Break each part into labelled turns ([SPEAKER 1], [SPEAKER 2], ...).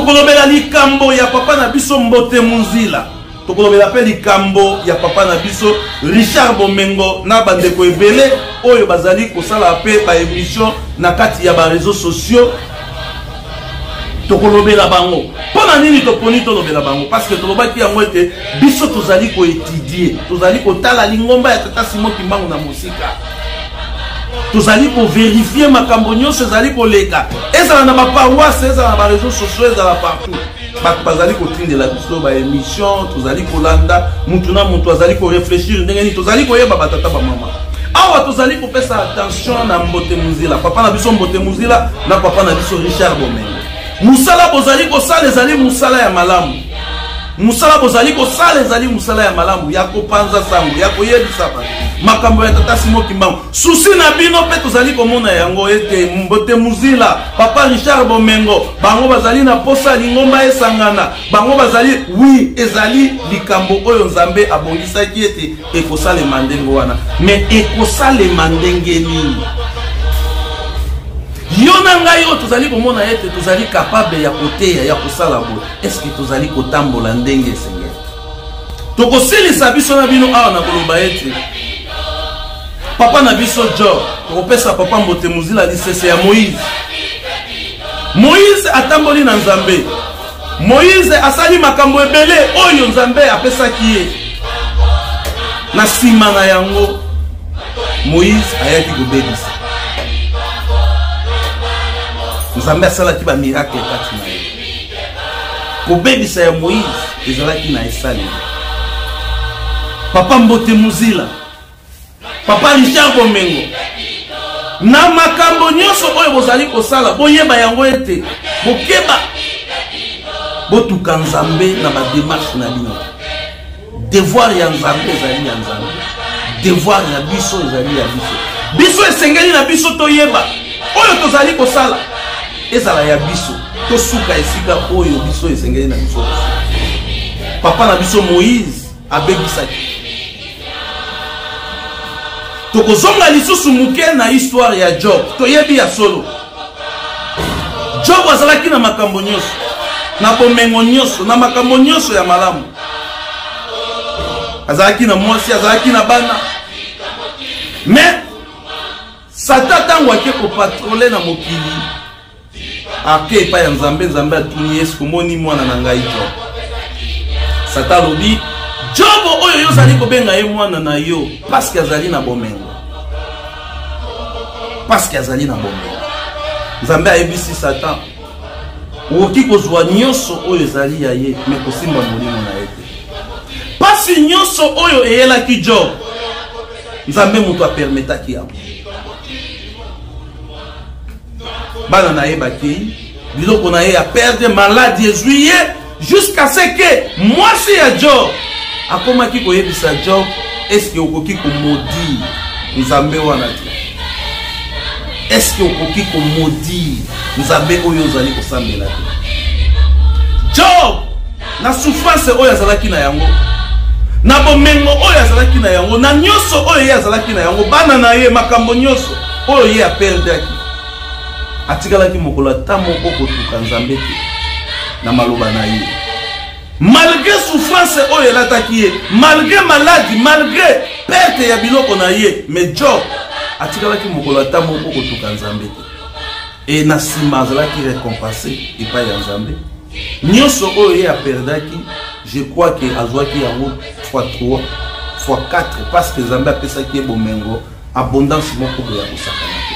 [SPEAKER 1] Tokolobela likambo ya papa na biso Mbote Munzila. Tokolobela mpe likambo ya papa na biso Richard Bomengo na bandeko ebele oyo bazali kosala mpe ba emission na kati ya ba réseaux sociaux. Tokolobela bango. Mpo na nini toponi tolobela bango? Parce que tolobaki yango ete biso tozali koetudie, tozali kotala lingomba ya tata Simon Kimbangu na mosika. Tozali koverifie makambo nyonso ezali koleka, ezala na baparoisse, ezala na bareseau sociaux, ezala partout. Bato bazali kotindela biso ba émission, tozali kolanda, mutu na mutu azali koreflechir ndenge nini tozali koyeba batata bamama. Awa tozali kopesa attention na Mbote Muzila, papa na biso Mbote Muzila na papa na biso Richard Bomengo. Mosala bozali kosala ezali mosala ya malamu. Mosala bozali kosala ezali mosala ya malamu ya kopanza sango, ya koyebisa bato makambo ya tata Simon Kimbangu. Susi na bino mpe tozali komona yango ete Mbote Muzila, papa Richard Bomengo, bango bazali na posa lingomba esangana, bango bazali oui, ezali likambo oyo Nzambe abongisaki ete ekosalema ndenge wana. Mais ekosalema ndenge nini? Yo na ngai oyo tozali komona ete tozali capable ya koteya, ya kosala boye, est-ce que tozali kotambola ndenge esengeli? Tokosilisa biso na bino awa na koloba ete papa na biso Job, tokopesa papa Mbote Muzila lisese ya Moïse. Moïse atamboli na Nzambe. Moïse asali makambo ebele oyo Nzambe apesaki ye. Na nsima na yango Moïse ayaki kobebisa. Nzambe asalaki ba miracle kati na ye. Kobebisa ya Moïse ezalaki na esaleli. Papa Mbote Muzila, papa Richard Bomengo, na makambo nyonso oyo bozali kosala, boyeba yango ete bokeba, botuka Nzambe na ba démarche na bino. Devoir ya Nzambe ezali ya Nzambe, devoir ya biso ezali ya biso. Biso esengeli na biso toyeba oyo tozali kosala ezala ya biso, tosuka esika oyo biso esengeli na biso. Papa na biso Moïse abebisaki. Tokozonga lisusu moke na histoire ya Job. Toyebi ya solo Job azalaki na makambo nyonso, na bomengo nyonso, na makambo nyonso ya malamu. Azalaki na mwasi, azalaki na bana. Mais Satan ntango ake kopatrole na mokili, ake epai ya Nzambe, Nzambe atuni ye, omoni mwana na ngai Job? Satan alobi, Job oyo yo ozali kobenga ye mwana na yo parce que azali na bomengo, parce que azali na bomengo. Nzambe ayebisi Satan, okoki kozwa nyonso oyo ezali ya ye, mais kosimba molimo na ye te. Pasi nyonso oyo eyelaki Job, Nzambe moto apermetaki yango. Bana na ye bakei, biloko na ye ya perdre, maladi ezwi ye, jusqu'à ce que mwasi ya Job akomaki koyebisa Job, est-ce que okoki komodire Nzambe wana te? Est-ce que okoki komodire Nzambe oyo ozali kosambela te? Job na souffrance oyo azalaki na yango, na bomengo oyo azalaki na yango, na nyonso oyo ye azalaki na yango, bana na ye, makambo nyonso oyo ye aperdaki, atikalaki mokolo ata moko kotuka Nzambe te na maloba na ye. Malgré souffrance oyo elataki ye, malgré maladie, malgré perte ya biloko na ye, mais Job atikalaki mokolo ata moko kotuka Nzambe te. Et na nsima azalaki récompensé epai ya Nzambe. Nyonso oyo ye aperdaki, je crois que azwaki yango fois 3, fois 4, parce que Nzambe apesaki ye bomengo, abondance moko boye ya kosakana te.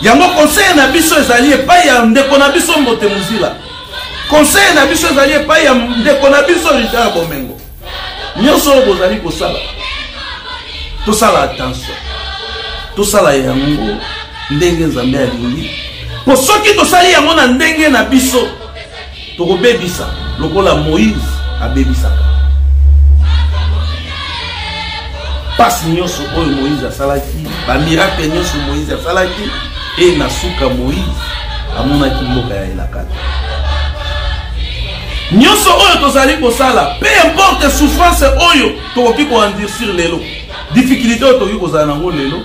[SPEAKER 1] Yango conseil na biso ezali epai ya ndeko na biso Mbote Muzila, conseil na biso ezali epai ya ndeko na biso Richard Bomengo. Nyonso oyo bozali kosala, tosala attention, tosala yango ndenge Nzambe alingi, po soki tosali yango na ndenge na biso, tokobebisa lokola Moïse abebisaka. Pasi nyonso oyo Moïse asalaki, ba miracle nyonso Moïse asalaki, e na suka Moïse amonaki mboka ya elaka te. Nyonso oyo tozali kosala, peu importe souffrance oyo tokoki koendurcir lelo, difficulté oyo tokoki kozala nango lelo,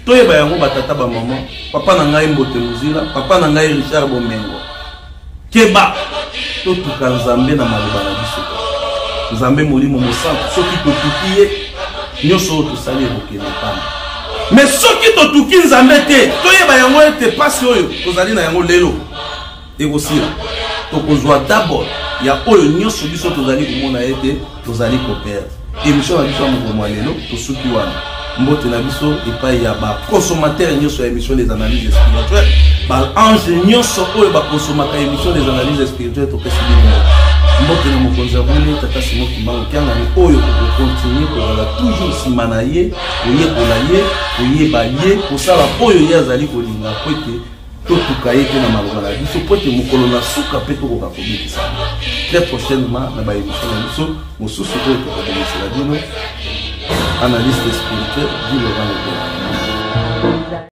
[SPEAKER 1] toyeba yango batata ba mama, papa na ngai Mbote Muzila, papa na ngai Richard Bomengo, keba. Totuka Nzambe na maloba na biso. Nzambe Molimo Mosantu, soki totuki ye, nyonso oyo tosali ekokende pamba. Mais soki totuki Nzambe te, toyeba yango ete pasi oyo tozali na yango lelo ekosila. Tokozwa double ya oyo nyonso biso tozali komona ete tozali koperdre. Emission na biso ya mokolo mwa lelo tosuki wana. Mbote na biso epai ya ba consommateurs nyonso ya emission des analyses spirituelles, ba ange nyonso oyo bakonsomaka emission des analyses spirituelles, topesi bino mbote. Mbote na mokonzi ya bule tata Simon Kimbangu Kiangani oyo tokokontinue kozala toujours nsima na ye, koyekola ye, koyeba ye, kosala oyo ye azali kolinga po ete totuka ye te na maloba na biso mpo ete mokolo na suka mpe tokoka kobikisama. Très prochainement na baemission na biso mosusu oyo tokobimisela bino, analyste spirituel Guy Laurent Lobela.